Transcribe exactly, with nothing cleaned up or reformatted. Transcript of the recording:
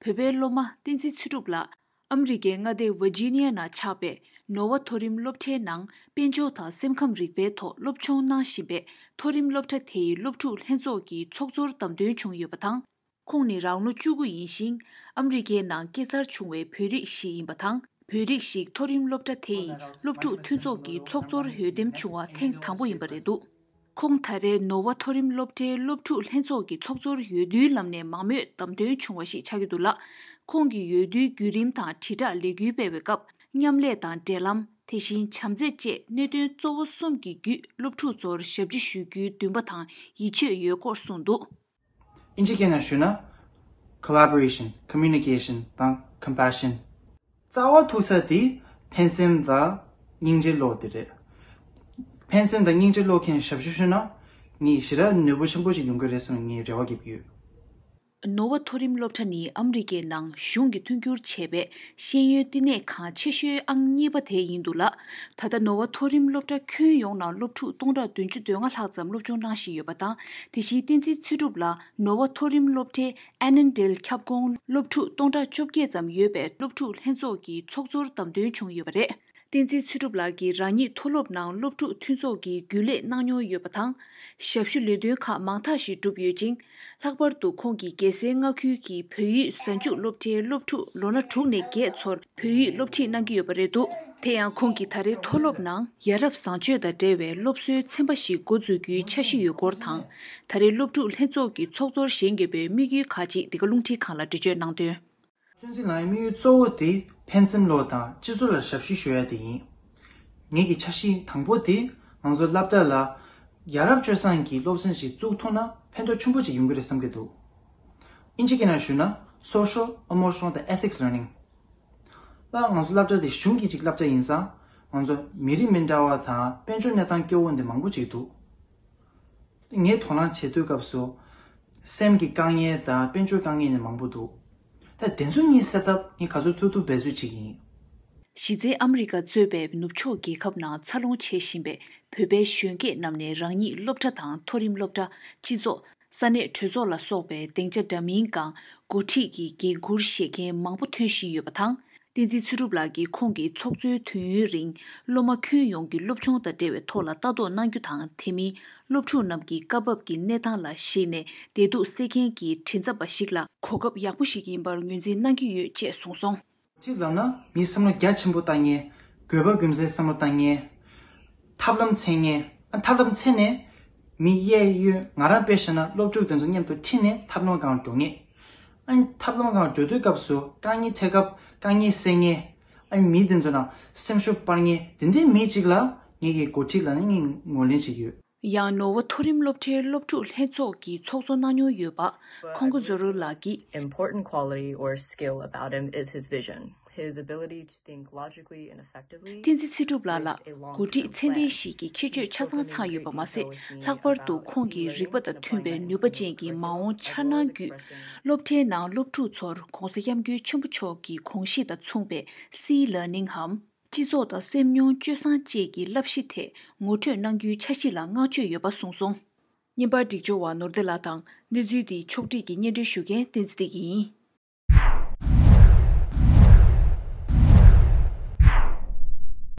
བོད་པའི་སློབ་མ་བསྟན་འཛིན་ཚུལ་ཁྲིམས་ལགས་ཨ་མི་རི་ཀའི་མངའ་སྡེ་ཝར་ཇི་ནི་ཡ་ནང་ཆགས་པའི་ནོ་ཝ་མཐོ་རིམ་སློབ་གྲྭའི་ནང་དཔལ་འབྱོར་དང་སེམས་ཁམས་རིག་པའི་ཐོག་སློབ་སྦྱོང་གནང་བཞིན་པའི་མཐོ་རིམ་སློབ་གྲྭ་དེ་ཡི་སློབ་ཕྲུག་ལྷན་ཚོགས་ཀྱི་ཚོགས་གཙོར་བདམས་ཐོན་བྱུང་ཡོད་པ་དང་། ཁོང་ནི་རང་ལོ་བཅུ་དགུ་ཡིན་ཞིང་། ཨ་མི་རི་ཀའི་ནང་སྐྱེས་འཚར་བྱུང་བའི་བོད་རིགས་ཤིག་ཡིན་པ་དང་། བོད་རིགས་ཤིག་མཐོ་རིམ་སློབ་གྲྭ་དེ་ཡི་སློབ་ཕྲུག་མཐུན་ཚོགས་ཀྱི་ཚོགས་གཙོར་འོས་འདེམས་བྱུང་བ་ཐེངས་དང་པོ་ཡིན་པ་རེད་འདུག་ཁོང་ད་རེས་ནོ་ཝ་མཐོ་རིམ་སློབ་གྲྭའི་སློབ་ཕྲུག་ལྷན་ཚོགས་ཀྱི་ཚོགས་གཙོར་འོས་བསྡུའི་ལམ་ནས་མང་མོས་བདམས་ཐོན་བྱུང་བ་ཞིག་ཆགས་ཀྱི་འདུག་ལ། ཁོང་གིས་འོས་བསྡུའི་བརྒྱུད་རིམ་དང་དྲིལ་བསྒྲགས་ལས་འགུལ་སྤེལ་བའི་སྐབས། མཉམ་ལས་དང་འབྲེལ་ལམ། དེ་བཞིན་བྱམས་བརྩེ་བཅས་གནད་དོན་གཙོ་བོ་གསུམ་གྱི་བརྒྱུད་སློབ་ཕྲུག་ཚོར་ཞབས་ཕྱི་ཞུ་རྒྱུའི་འདུན་པ་དང་ཡིད་ཆེས་ཡོད་སྐོར་གསུངས་འདུག་ཨིན་ཇི་སྐད་ནང་ཞུས་ན། Collaboration, Communication དང་Compassion། རྩ་བ་ཐུག་ས་དེ་ཕན་སེམས་དང་སྙིང་རྗེ་བློ་དེ་རེད། ཕན་སེམས་དང་སྙིང་རྗེ་བློ་མཁན་ཞབས་ཞུ་ཞུས་ན་ངས་ཞེ་དྲག་ནུས་པ་ཆེན་པོ་ཞིག་ཡོང་གི་རེད་བསམ་ངས་རེ་བ་རྒྱབ་ཀྱི་ཡོད། ནོ་ཝ་མཐོ་རིམ་སློབ་གྲྭ་ནི་ཨ་མི་རི་ཀའི་ནང་གཞུང་གིས་མཐུན་འགྱུར་བྱས་པའི་ཤེས་ཡོན་བསྟི་གནས་ཁང་ཆེ་ཤོས་ཨང་གཉིས་པ་དེ་ཡིན་འདུག་ལ། ད་ལྟ་ནོ་ཝ་མཐོ་རིམ་སློབ་གྲྭ་ཁྱོན་ཡོངས་ནང་སློབ་ཕྲུག་སྟོང་ཕྲག་བདུན་ཅུ་དོན་ལྔ་ལྷག་ཙམ་སློབ་སྦྱོང་གནང་བཞིན་ཡོད་པ་དང་། དེ་བཞིན་བསྟན་འཛིན་ཚུལ་ཁྲིམས་ལགས་ནོ་ཝ་མཐོ་རིམ་སློབ་གྲྭའི་ཨེ་ནན་ཌེལ་ཁྱབ་ཁོངས་སློབ་ཕྲུག་སྟོང་ཕྲག་བཅོ་བརྒྱད་ཙམ་ཡོད་པའི་སློབ་ཕྲུག་ལྷན་ཚོགས་ཀྱི་ཚོགས་གཙོར་བདམས་ཐོན་བྱུང་ཡོད་པ་རེད། བསྟན་འཛིན་ཚུལ་ཁྲིམས་ལགས་ཀྱིས་རང་ཉིད་མཐོ་སློབ་ནང་སློབ་ཕྲུག་མཐུན་ཚོགས་ཀྱི་རྒྱུན་ལས་གནང་མྱོང་ཡོད་པ་དང་། ཞབས་ཞུ་ལས་དོན་ཁག་མང་དག་ཞིག་བསྒྲུབས་ཡོད་ཅིང་། ལྷག་པར་དུ་ཁོང་གིས་རྒྱལ་སའི་མངའ་ཁུལ་གྱི་བོད་ཡིག་གཟའ་མཇུག་སློབ་གྲྭའི་སློབ་ཕྲུག་ལོ་ན་དྲུག་ནས་བརྒྱད་ཚོར་བོད་ཡིག་སློབ་ཁྲིད་གནང་གི་ཡོད་པ་རེད་འདུག་དེ་ཡང་ཁོང་གིས་ད་རེས་མཐོ་སློབ་ནང་ཡ་རབས་བཟང་སྤྱོད་དང་འབྲེལ་བའི་སློབ་གསོའི་ཚན་པ་ཞིག་འགོ་འཛུགས་རྒྱུའི་འཆར་གཞི་ཡོད་སྐོར་དང་། ད་རེས་སློབ་ཕྲུག་ལྷན་ ཚོགས་ཀྱི་ཚོགས་གཙོར་བཞེངས་དགོས་པའི་དམིགས་ཡུལ་ཁག་ཅིག་འདི་ག་རླུང་འཕྲིན་ཁང་ལ་འགྲེལ་བརྗོད་གནང་དོན། བཙན་འཛུལ་ལངས་པའི་དམིགས་ཡུལ་གཙོ་བོ་དེ་ཕན་སེམས་བློ་དང་སྤྱི་ཚོགས་ལ་ཞབས་ཕྱི་ཞུ་ཡ་དེ་ཡིན། ངེད་ཀྱི་འཆར་གཞི་དང་པོ་དེ་ང་ཚོ་སློབ་གྲྭ་ལ་ཡ་རབས་སྤྱོད་བཟང་གི་སློབ་ཚན་ཞིག་བཙུགས་ཐུབ་ན་ཕན་ཐོགས་ཆེན་པོ་ཅིག་ཡོང་གི་རེད་བསམ་གྱི་འདུག་ཨིན་ཇི་སྐད་ནང་ཞུས་ན་Social, Emotional དང་Ethics Learning། ད་ང་ཚོ་སློབ་གྲྭ་དེ་གཞུང་གི་ཅིག་སློབ་གྲྭ་ཡིན་ཙང་ང་ཚོ་མི་རིགས་མི་འདྲ་བ་དང་དཔལ་འབྱོར་གནས་སྟངས་སྐྱོ་བོ་འདི་མང་པོ་ཅིག་འདུག་ངས་དོ་སྣང་བྱེད་དུས་སྐབས་སུ་སེམས་ཀྱི་དཀའ་ངལ་དང་དཔལ་འབྱོར་དཀའ་ངལ་ནི་མང་པོ་འདུག་ད་དེ་ཚོ་གཉིས་སེལ་ཐབས་ངས་ག་ཚོད་ཐུབ་ཐུབ་འབད་རྩོལ་བྱེད་ཀྱི་ཡིན། གཞི་རྩའི་ཨ་མི་རི་ཀ་གཙོས་པའི་ནུབ་ཕྱོགས་རྒྱལ་ཁབ་ནང་འཚར་ལོངས་བྱེད་བཞིན་པའི་བོད་པའི་གཞོན་སྐྱེས་རྣམས་ནས་རང་ཉིད་སློབ་གྲྭ་དང་མཐོ་རིམ་སློབ་གྲྭ། སྤྱི་ཚོགས། ས་གནས་གྲོས་ཚོགས་ལ་སོགས་པའི་སྡིངས་ཆ་འདྲ་མིན་སྒང་འགོ་ཁྲིད་ཀྱི་འགན་འཁུར་བཞེས་མཁན་མང་པོ་ཐོན་བཞིན་ཡོད་པ་དང་། བསྟན་འཛིན་ཚུལ་ཁྲིམས་ལགས་ཀྱིས་ཁོང་གི་ཚོགས་གཙོའི་དུས་ཡུན་རིང་སློབ་མ་ཁྱོན་ཡོངས་ཀྱི་སློབ་སྦྱོང་དང་འབྲེལ་བའི་ཐོག་ལ་ལྟ་རྟོག་གནང་རྒྱུ་དང་། དེ་མིན་སློབ་ཕྲུག་རྣམས་ཀྱི་སྐབས་བབ་ཀྱི་གནས་སྟངས་ལ་གཞིགས་ནས་བདེ་སྡུག་སེལ་མཁན་གྱི་མགྲིན་ཚབ་པ་ཞིག་ལ་གོ་སྐབས་ཡག་པོ་ཞིག་ཡིན་པར་ངོས་འཛིན་གནང་གི་ཡོད་ཅེས་གསུངས་སོང་། ཅིག་ལབ་ན་མིའི་བསམ་བློ་རྒྱ་ཆེན་པོ་བཏང་མཁན། དགོས་པ་རྒྱུ་མཚན་བསམ་བློ་བཏང་མཁན། ཐབས་ལམ་འཚོལ་མཁན། ཨ་ཐབས་ལམ་འཚོལ་ནས་མི་གཡས་གཡོན་ང་རང་དཔེ་བཞག་ན་སློབ་ཕྲུག་དེ་ཚོ་མཉམ་དུ་ཁྲིད་ནས་ཐབས་ལམ་སྒང་འགྲོ་མཁན། ཨ་ནི་ཐབས་ལམ་སྒང་འགྲོ་དུས་སྐབས་སུ་དཀའ་ངལ་འཕྲད་སྐབས་དཀའ་ངལ་སེལ་མཁན། ཨ་ནི་མི་དེ་ཚོ་ནང་སེམས་ཤུགས་སྤར་མཁན་དེ་འདྲའི་མི་གཅིག་ལ་ངེད་ཀྱིས་འགོ་ཁྲིད་ལ་ནི་ངས་ངོས་ལེན་བྱེད་ཀྱི་ཡོད། ཡང་ནོར་ཝེ་མཐོ་རིམ་སློབ་གྲྭའི་སློབ་ཕྲུག་ལྷན་ཚོགས་ཀྱི་ཚོགས་གཙོ་གནང་མྱོང་ཡོད་པ་ཁོང་གོ་ཛོ་རོ་ལགས་ཀྱིས། Important quality or skill about him is his vision, his ability to think logically and effectively. བསྟན་འཛིན་ཚེ་སྒྲུབ་ལགས་ལ་འགོ་ཁྲིད་ཚད་ལྡན་ཞིག་གི་ཁྱད་ཆོས་ཆ་ཚང་ཚང་ཡོད་པ་མ་ཟད། ལྷག་པར་དུ་ཁོང་གི་རིག་པ་དང་མཐུན་པའི་ནུས་པ་ཅན་གྱི་མ་འོངས་འཆར་སྣང་བརྒྱུད། སློབ་གྲྭའི་ནང་སློབ་ཕྲུག་ཚོར་༧གོང་ས་༧སྐྱབས་མགོན་ཆེན་པོ་མཆོག་གི་དགོངས་གཞི་དང་མཚུངས་པའི་སི་ལར་ནིང་འམ། སྤྱི་ཚོགས་དང་སེམས་མྱོང་སྤྱོད་བཟང་བཅས་ཀྱི་བསླབ་གཞི་ཐད་ངོ་སྤྲོད་གནང་རྒྱུའི་འཆར་གཞི་ལ་བསྔགས་བརྗོད་ཡོད་པ་གསུངས་སོང་། བརྙན་པར་སྒྲིག་སྦྱོར་བ་ནོར་བདེ་ལགས་དང་། གནས་ཚུལ་འདི་ཕྱོགས་སྒྲིག་གིས་སྙན་སྒྲོན་ཞུ་མཁན་བསྟན་འཛིན་བདེ་སྐྱིད་ཡིན།